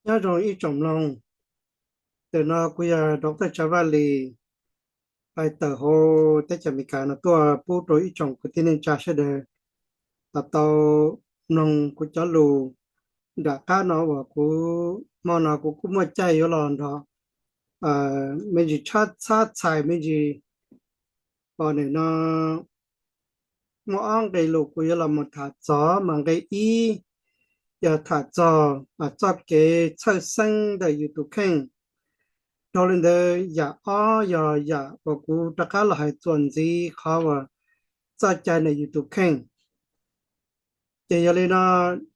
Nyob zoo ib tsoom mloog, ntawm no kuv yog Doctor Tsav Vaj Lis, pais tawm hauv teb chaws Amelikas no tuaj pub rau ib tsoom kwv tij neej tsa sawv daws tau mloog kuv cov lus. Nram qab no uas kuv, hmo no kuv kuj muaj caij yuav los nrog me ntsis tshab txhab txhais me ntsis, pom nim no muaj ob nqe lus kuv yuav los mus tham txog, mas nqe ib yog tham txog txoj kev txhawj xeeb ntawm yus tus kheej. Dhau li ntawd yam ob yog yam uas kuv rov qab los hais txuas ntxiv qhov uas txoj cai ntawm yus tus kheej. Ces yog li no,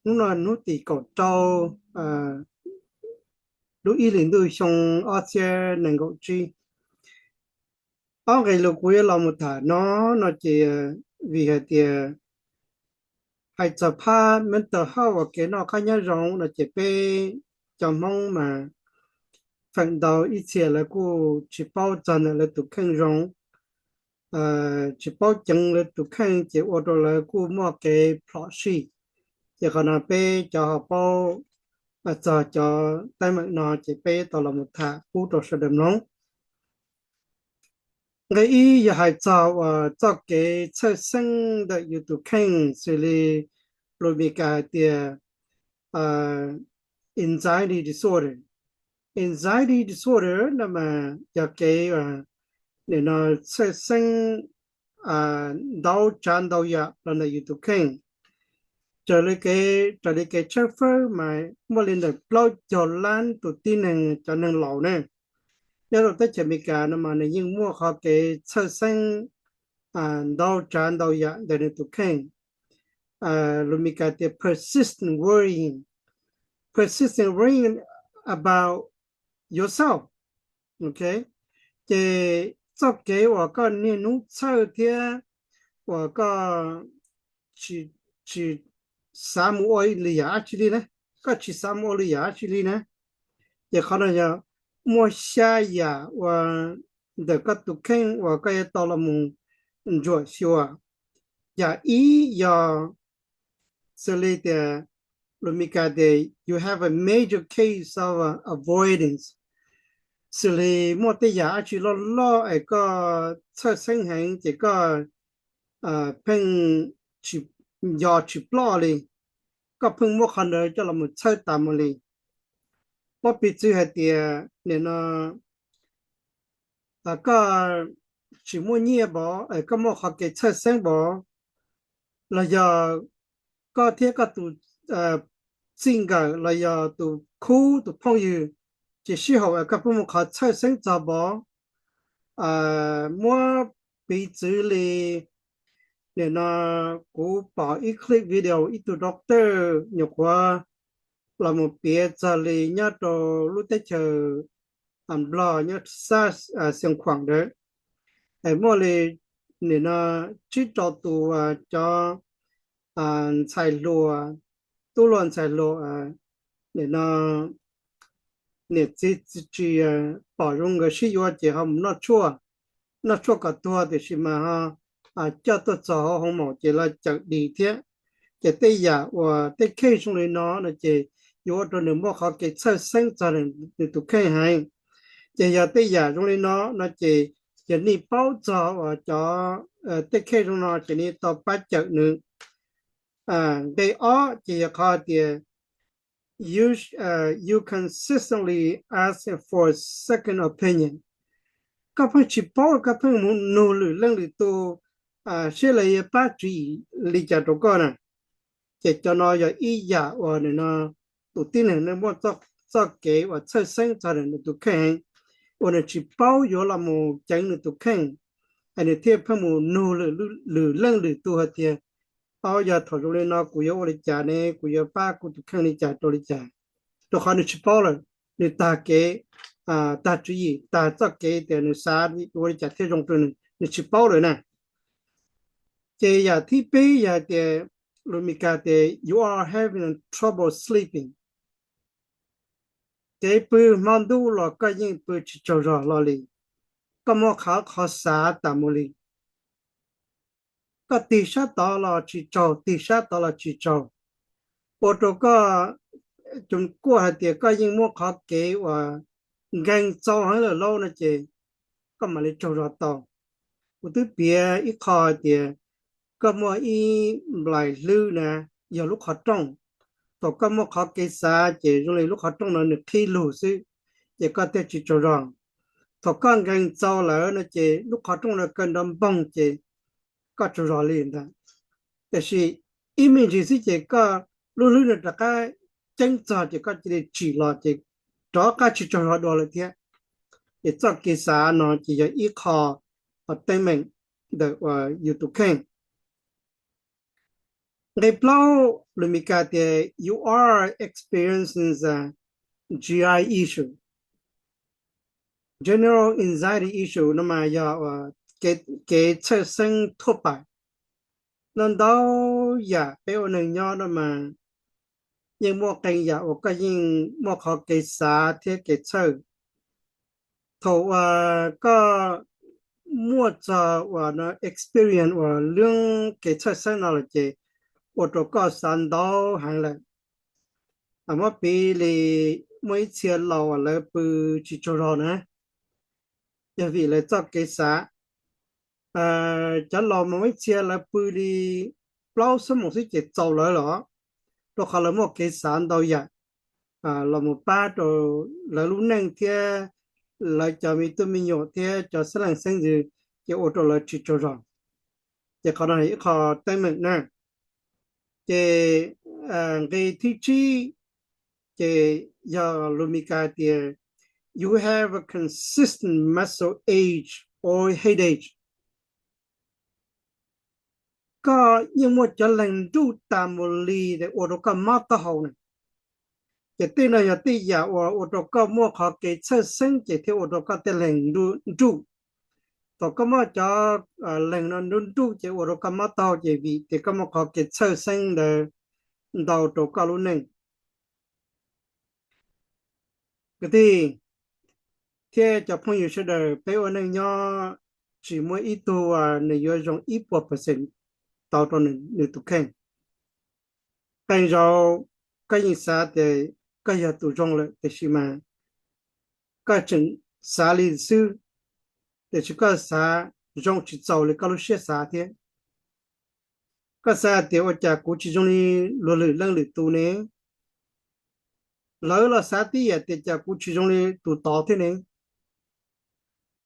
hnub no hnub tim kaum rau lub ib hlis ntuj xyoo ob txhiab nees nkaum tsib. Ob nqe lus kuv yuav los mus tham no, no ces vim hais tias hais txog phab mental health uas kev noj qab nyob zoo no ces peb cov Hmoob mas feem ntau ib txhia lawv kuj tsis paub txog ntawm lawv tus kheej zoo, tsis paub ceev lawv tus kheej ces ua rau lawv kuj muaj kev plhom sij. Ces qhov no peb cov ho paub txog cov teeb meem no ces peb tau los mus tham pub rau sawv daws mloog. Nqe ib yog hais txog uas txoj kev txhawj xeeb ntawm yus tus kheej, xws li lus Meskas hais tias anxiety disorder. Anxiety disorder no mas yog kev nim no txhawj xeeb ntau tsav ntau yam los ntawm yus tus kheej. Raws li kev, raws li kev tshawb fawb mas muaj li ntawm plaub caug lab tus tib neeg cov neeg laus ne, nyob rau teb chaws Amelikas no mas nws yeej muaj qhov kev txhawj xeeb ntau tsav ntau yam ntawm nws tus kheej. Lus Meskas tias persistent worrying, persistent worrying about yourself. Ok, ces txoj kev uas koj niaj hnub txhawj thiab uas koj tsis xav mus ua lwm yam dab tsi li na, koj tsis xav mus ua lwm yam dab tsi li na. Ces qhov no yog muaj xya yam uas ntawm koj tus kheej uas koj yuav tau los mus ntsuam xyuas. Yam ib yog xws li tias, lus Meskas tias you have a major case of avoidance, xws li muaj tej yam dab tsi loj loj es koj txhawj xeeb heev ces koj pheej tsis, nco tsis ploj li, koj pheej muab qhov ntawd coj los mus txhawj tas mus li. Muab piv txwv hais tias nim no koj tsis muaj nyiaj npov, koj muaj qhov kev txhawj xeeb npov, los yog koj thiab koj tus txij nkawm los yog tus khub tus phooj ywg, ces sij hawm koj pheej muaj qhov txhawj xeeb txog npov. Muab piv txwv li nim no kuv pom ib clip video ib tug doctor nyuam qhuav los mus piav txog li nyob rau lub teb chaws Nplog nyob sab Xeev Khuam ntawd, es muaj li nim no tsib rau tus cov ntxhais hluas, tub hluas ntxhais hluas, nim no niam txiv tsis pom zoo nkawd sib yuav ces ho mus noj tshuaj, noj tshuaj kom tuag tiam sis mas ho coj tuaj txog hauv hoo maum ces los cawm dis thiab. Ces tej yam uas tej case zoo li no no ces yuav ua rau nws muaj qhov kev txhawj xeeb txog nws tus kheej heev. Ces yog tej yam zoo li no no ces yog nej paub txog uas cov tej case zoo no ces nej tau pab cawm nws. Nqe ob ces yog qhov tias you consistently ask for a second opinion. Koj pheej tsis paub, koj pheej mus nug lwm leej lwm tus seb lawv yuav pab tswv yim li cas rau koj na. Ces cov no yog ib yam uas nim no tus tib neeg no muaj txoj kev uas txhawj xeeb txog nws tus kheej heev, uas nws tsis paub yuav los mus ceev nws tus kheej, es nws thiaj pheej mus nug lwm leej lwm tus hais tias, o, yog thaum zoo li no kuv yuav ua li cas ne, kuv yuav pab kuv tus kheej li cas rau li cas, rau qhov nws tsis paub lawm, nws tag kev, tag tswv yim, tag txoj kev tias nws xav ua li cas thiaj zoo rau nws, nws tsis paub lawm na. Ces yam thib peb yog hais tias, lus Meskas tias you are having trouble sleeping. Kev pw hmo ntuj los koj yeej pw tsis tsaug zog hlo li, koj muaj qhov qhov xav tas mus li. Koj tig sab tod los tsis tsaug, tig sab tod los tsis tsaug, ua rau koj Cov kuaj hais tias koj yeej muaj qhov kev uas nkeeg txaus heev lawm lauj no ces koj mam li tsaug zog tau. Kuv twb piav ib qho hais tias koj muaj ib nplaim hlwb na, yog lub qhov rooj. Thaum koj muaj qhov kev xav ces zoo li lub qhov rooj no nws qhib lug xwb, ces koj thiaj tsis tsaug zog. Thaum koj nkeeg txaus lawm no ces lub qhov rooj no kaw nrov npoog ces koj tsaug zog li ntag. Tiam sis ib me ntsis xwb ces koj lub hlwb no rov qab ceeb txog ces koj cia li tsim los ces rov qab tsis tsaug zog dua lawm thiab. Ces txoj kev xav no ces yog ib qho teeb meem ntawm uas yus tus kheej. Nqe plaub, lus Meskas tias you are experiencing a G I issue, general anxiety issue no mas yog kev txhawj xeeb thuaj pais. Ntau ntau yam peb ua neeg nyob no mas yeej muaj qee yam uas koj yeej muaj qhov kev xav thiab kev txhawj. Thaum uas koj muaj txog uas no experience uas lub kev txhawj xeeb no lawm ces ua rau koj xav ntau heev lawm. Muab piv li muaj ib txhia laus uas lawv pw tsis tsaug zog na, yog vim lawv txoj kev xav. Cov laus mas muaj ib txhia lawv pw li plaub xuab moos xwb ces txaus lawv lawm, rau qhov lawv muaj kev xav ntau yam los mus pab rau lawv lub neej thiab lawv cov me tub me nyuam thiab cov xeeb leej xeeb ntxwv, ces ua rau lawv tsis tsaug zog. Ces qhov no yog ib qho teeb meem na. Ces nqe thib tsib, ces yog lus Meskas hais tias you have a consistent muscle ache or headache. Koj yeej muaj cov leeg nruj tas mus li ua rau koj mob taub hau na. Ces tej no yog tej yam uas ua rau koj muaj qhov kev txhawj xeeb ces thiaj ua rau koj tej leeg nruj. Thaum koj muaj cov leeg no nruj nruj ces ua rau koj mob taub hau ces vim tias koj muaj qhov kev txhawj xeeb ntawd ntau rau koj lub neej. Kwv tij thiab cov phooj ywg sawv daws, peb ua neej nyob tsis muaj ib tug nws yuav zoo ib puas percent tau rau nws tus kheej. Qee zaus koj yeej xav tias koj yog tus zoo lawm tiam sis mas koj tseem xav li xwb, tiam sis koj xav zoo tsis txaus li koj lub siab xav thiab. Koj xav hais tias ua cas kuv tsis zoo li luag lwm leej lwm tus ne? Lawv los xav tib yam tias cas kuv tsis zoo li tus tod thiab ne?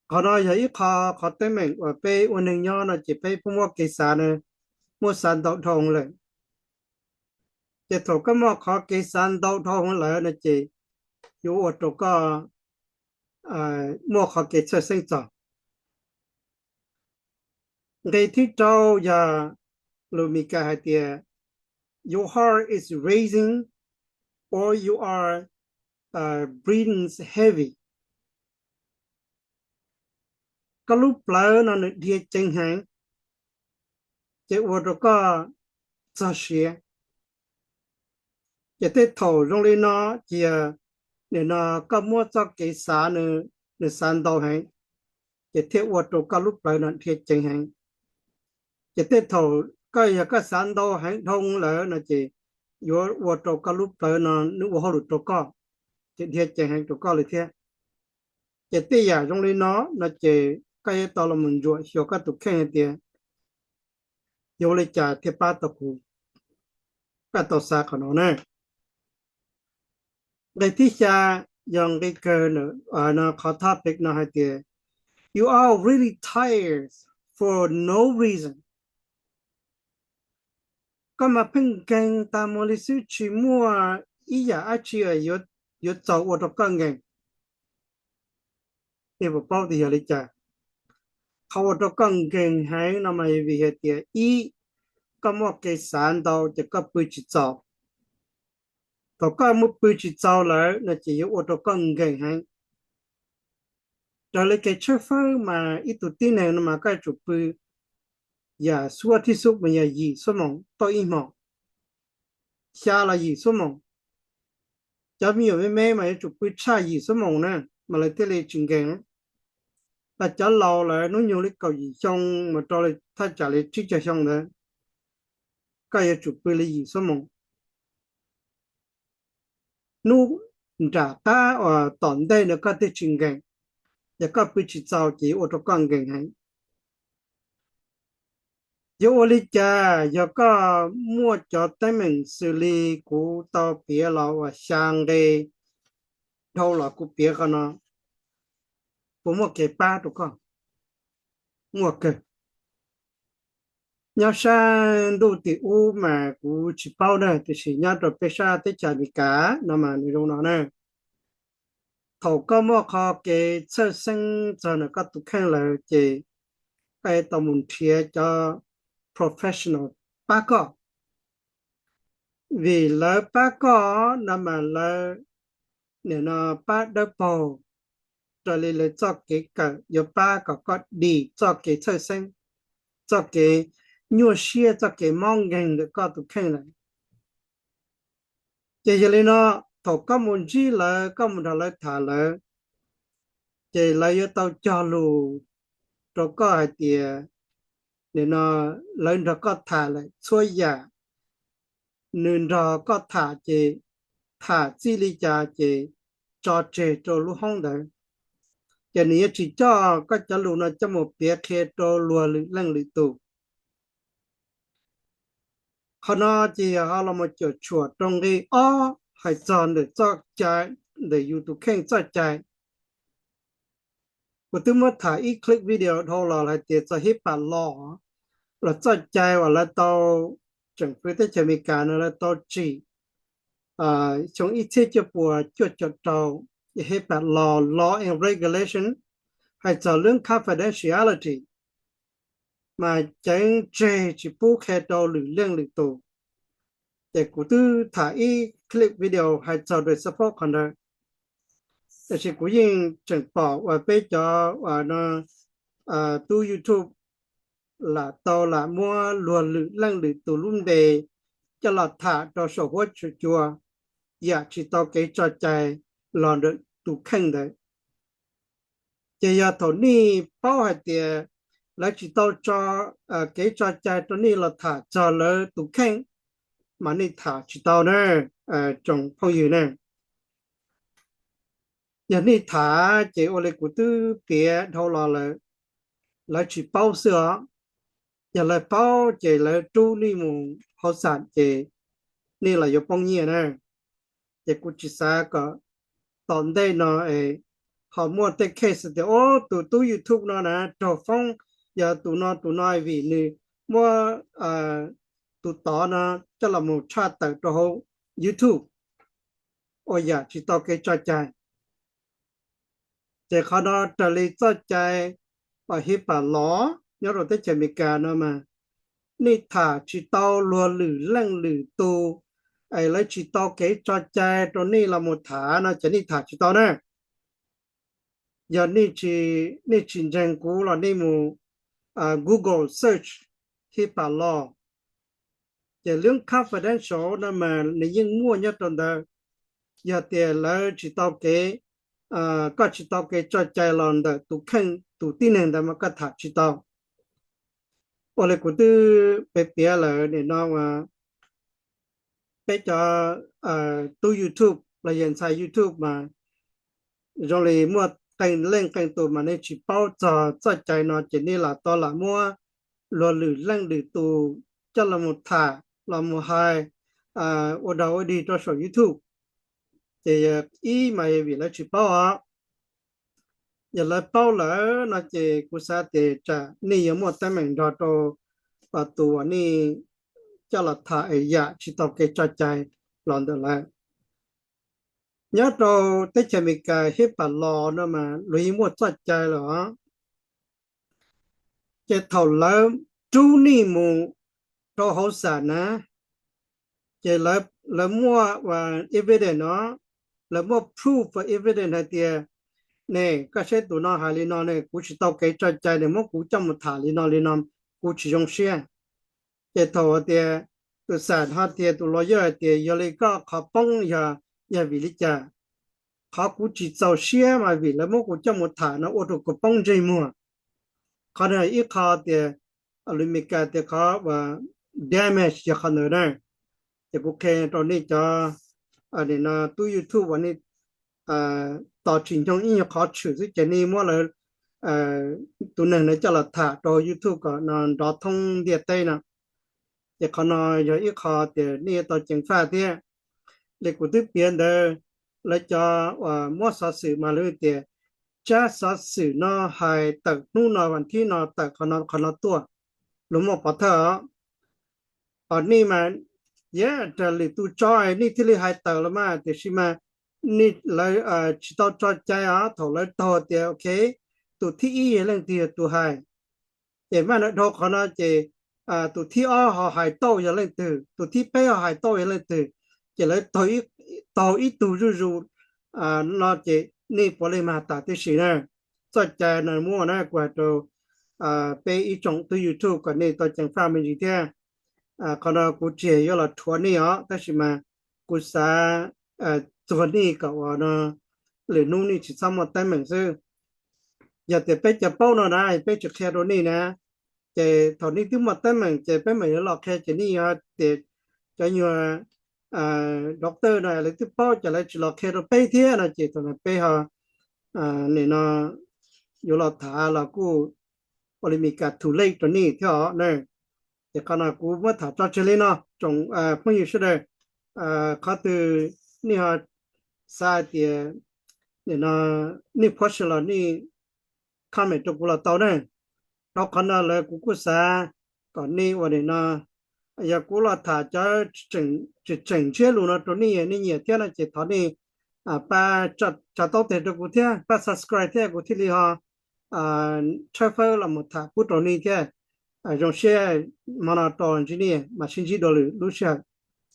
Qhov no yog ib qho, qhov teeb meem uas peb ua neeg nyob no ces peb pheej muaj kev xav na, muaj xav ntau dhau lawm. Ces thaum koj muaj qhov kev xav ntau dhau lawm no ces yuav ua rau koj muaj qhov kev txhawj xeeb txog. Nqe thib rau yog lus Meskas hais tias your heart is racing or you are breathing heavy. Koj lub plawv no nws dhia ceev heev, ces ua rau koj txog siav. Ces tej thaum zoo li no ces yog nim no koj muab txoj kev xav, nws xav ntau heev, ces thiaj ua rau koj lub plawv no dhia ceev heev. Ces tej thaum koj yog koj xav ntau heev dhau lawm no ces yuav ua rau koj lub plawv no nws ua hauj lwm rau koj, ces dhia ceev heev rau koj li thiab. Ces tej yam zoo li no no ces koj yuav tau los ntsuam xyuas koj tus kheej hais tias yuav ua li cas thiaj pab tau kuv. Koj tau xav qhov no na. Nqe thib xya yog nqe kawg no, qhov topic no hais tias you are really tired for no reason. Koj mas pheej nkeeg tas mus li xwb, tsis muaj ib yam dab tsi yuav txaus ua rau koj nkeeg. Nej puas paub tias yog li cas? Qhov ua rau koj nkeeg heev no mas vim hais tias ib, koj muaj kev xav ntau ces koj pw tsis txaus. Thaum koj muaj pw tsis txaus lawm no ces yuav ua rau koj nkeeg heev. Raws li kev tshawb fawb mas ib tug tib neeg no mas koj yuav tsum pw yam xuab thib xub mas yog yim xuab moos tau ib hmos, xya los yim xuab moos. Cov me nyuam me me mas yuav tsum pw tshaj yim xuab moos na mas lawv thiaj li tsis nkeeg. Los cov laus lawv hnub nyoog li kaum yim xyoo mas rau li thaj tsam li tsib caug xyoo ntawd, koj yuav tsum pw li yim xuab moos. hnub nram qab uas tom ntej no koj thiaj tsis nkees. Yog koj pw tsis txaus ces yuav ua rau koj nkees heev. Yuav ua li cas yog koj muaj cov teeb meem xws li kuv tau piav los uas xya nqe dhau los kuv piav qhov no, puas muaj kev pab rau koj? Muaj kawg. Nyob sab ntuj tim ub mas kuv tsis paub na, tiam sis nyob rau peb sab teb chaws Amelikas no mas nws zoo no na. Thaum koj muaj qhov kev txhawj xeeb txog ntawm koj tus kheej lawm ces koj yuav tau mus nrhiav cov professional pab koj. Vim lawv pab koj no mas lawv nim no pab dawb paug raws li lawv txoj kev kawm yuav pab kom koj dim txoj kev txhawj xeeb, txoj kev nyuaj siab, txoj kev mob nkeeg ntawm koj tus kheej lawm. Ces yog li no, thaum koj mus ntsib lawv, koj mus nrog lawv tham lawm, ces lawv yuav tau cog lus rau koj hais tias nim no lawv nrog koj tham lawm txhua yam, nws nrog koj tham ces tham txij li cas ces tso tseg rau lub hoob ntawd. Ces nws yuav tsis coj koj cov lus no coj mus piav qhia rau luag lwm leej lwm tus. Qhov no ces yog ho los cuam tshuam rau nqe ob hais txog ntawm txoj cai, ntawm yus tus kheej txoj cai. Kuv twb muab tham ib clip video dhau los hais tias txog hib pam los, los txoj cai uas lawv tau, tseem fwv teb chaws Amelikas no lawv tau tsim xyoo ib txhiab cuaj puas cuaj caum rau, hib pam los, law and regulation, hais txog lub confidentiality mas ceev tseg tsis pub qhia rau lwm leej lwm tus. Ces kuv twb tham ib clip video hais txog rau support qhov ntawd. Tiam sis kuv yeej tseem pom uas peb cov uas no tub YouTube lam tau lam muab luag lwm leej lwm tus lub npe coj los tham rau saum huab saum cua, yam tsis tau kev tso cai los ntawm tus kheej ntawd. Ces yog thaum nej paub hais tias lawv tsis tau tso kev tso cai rau nej los tham txog lawv tus kheej, mas nej tham tsis tau na, tsoom phooj ywg na. Yog nej tham ces ua li kuv twb piav dhau los lawm, lawv tsis paub xwb os. Yog lawv paub ces lawv rub nej mus hauv xam ces nej los yuav poob nyiaj na. Ces kuv tsis xav kom tom ntej no es ho muaj tej case tias, o, tus tub YouTube no na raug foob, yog tus no tus no vim nws muab tus tod no coj los mus tshaj tawm rau hauv YouTube ua yam tsis tau kev tso cai. Ces qhov no raws li txoj cai uas hib pam los nyob rau teb chaws Amelikas no mas, nej tham tsis tau luag lwm leej lwm tus es lawv tsis tau kev tso cai rau nej los mus tham no ces nej tham tsis tau na. Yog nej tsis ntseeg kuv los nej mus Google search hib pam los, ces lub confidential no mas nws yeej muaj nyob rau ntawd. Yog tias lawv tsis tau kev, koj tsis tau kev tso cai los ntawm tus kheej tus tib neeg ntawd mas koj tham tsis tau. Ua li kuv twb piav piav lawm nim no, peb cov tub YouTube los yog ntxhais YouTube mas zoo li muaj qee leej qee tus mas nej tsis paub txog txoj cai no ces nej lam tau lam muab luag lwm leej lwm tus coj los mus tham los mus hais ua dog ua dig rau saum YouTube. Ces ib mas yog vim lawv tsis paub os. Yog lawv paub lawm no ces kuv xav tias tsam nej yuav muaj teeb meem nrog rau tus uas nej coj los tham es yam tsis tau kev tso cai los ntawm lawv. Nyob rau teb chaws Amelikas hib pam los no mas luag yeej muaj txoj cai lawm os. Ces thaum lawv rub nej mus rau hauv xam na, ces lawv muaj evidence no, lawv muaj proof of evidence hais tias, ne, koj saib tus no hais li no ne, kuv tsis tau kev tso cai, nws muab kuv coj mus tham li no li no, kuv tsis zoo siab. Ces thaum tias tus xam ho tias tus lawyer hais tias yog li koj qhov poob yog, yog vim li cas? Qhov kuv tsis txaus siab mas vim lawv muab kuv coj mus tham no ua rau kuv poob ntsej muag. Qhov no ib qho tias, lus Meskas tias qhov damage yog qhov ntawd na. Ces kuv qhia rau nej cov nim no tub YouTube uas nej tos tsis nyoog ib nyuag qhov tshwm xwb ces nej muab lawv tus neeg na coj los tham rau YouTube kom no nrov thoob ntiaj teb no. Ces qhov no yog ib qho tias nej yuav tau ceev faj thiab. Li kuv twb piav ntawd, lawv cov uas muab xov xwm mas lawv tias tsab xov xwm no hais tawm hnub no vas thib no tawm qhov no qhov no tuaj, luag muaj pov thawj os. Os nej mas, yog raws lwm tus tso nej thiaj li hais tawm los mas, tiam sis mas nej lawv tsis tau tso cai os. Thaum lawv taug tias ok, tus thib ib yog leej twg yog tus hais, ces maj na dhau qhov no ces tus thib ob ho hais tau yog leej twg, tus thib peb ho hais tau yog leej twg, ces lawv taug ib tug zuj zus no ces nej puav leej mag tas tib si na. Txoj cai no muaj na, kuv hais rau peb ib tsoom tub YouTube kom nej tau ceev faj me ntsis thiab. Qhov no kuv tsis yog yuav los rhuav nej os, tab sis mas kuv xav txuag nej kom uas no lwm hnub nej tsis txhob muaj teeb meem xwb. Yog tias peb cov paub no na peb tsis qhia rau nej na, ces thaum nej twb muaj teeb meem ces peb mam yuav los qhia, ces nej yog tias cov nyuag doctor no lawv twb paub ces lawv tsis los qhia rau peb thiab no ces thaum no peb ho nim no yuav los tham los kuj ua li Meskas too late rau nej thiab os na. Ces qhov no kuv muab tham tso tseg li no tsoom phooj ywg sawv daws. Qhov twg nej ho xav hais tias nim no nej question los nej comment rau kuv los tau na. Rau qhov no lawm kuv kuj xav kom nej ua nim no, yog kuv los tham cov tsis tseem ntsiab lus no rau nej, nej nyiam thiab no ces thov nej pab tsa taub teg rau kuv thiab pab subscribe thiab kuv thiaj li ho tshawb fawb los mus tham pub rau nej thiab. Zoo siab hmo no rau ntsib nej mas sib ntsib dua lwm lub sij hawm.